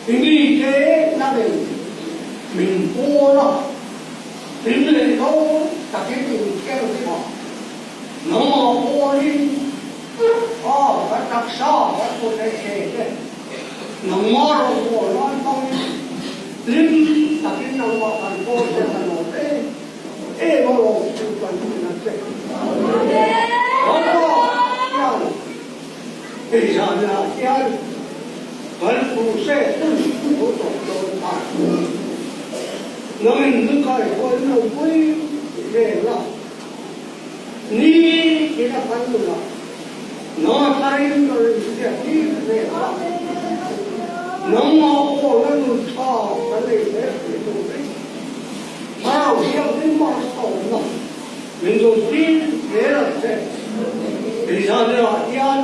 I mite nangin min pawl a, hlim leh dawn takin inthianghlim a, nangmah pawlin a ka taksa ka kut leh ke te nangmah rawngbawl nan hmangin hlim takin nangmah kan pawl che ka lawm em em alawm chu kan ti na che. Nangmah hian Hei zanah hian kan kruse hun lo tawp dawn ta. Nangin lukai pawh in lo pui vel a, ni tin a kan nunah nang a tharin ka rin hriat tir vel a, nangmah pawhna nun tha kan nei zel thei turin Thlarau Thianghlim malsawmna Min lo tir zel ang che. Israel-ah hian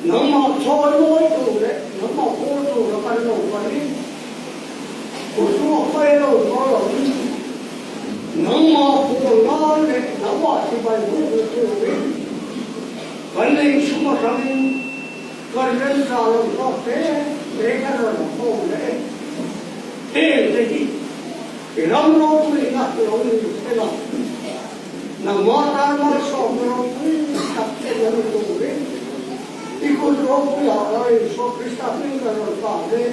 nangmah chawi mawi tur leh nangmah pawl tura kan lo kalin, kutruak mai lo haw lovin, nangmah pawl nan leh nangmah chibai bukna turin kan lei chhung atangin kan remchang lo zawk te te kan rawn khawm leh e. Heng te hi I ram ropuina lo ni sela, nangmah tan malsawmna ropui tak che lo ni turin i kut ropuiah Lal Isua Krista hming ka rawn kah ve.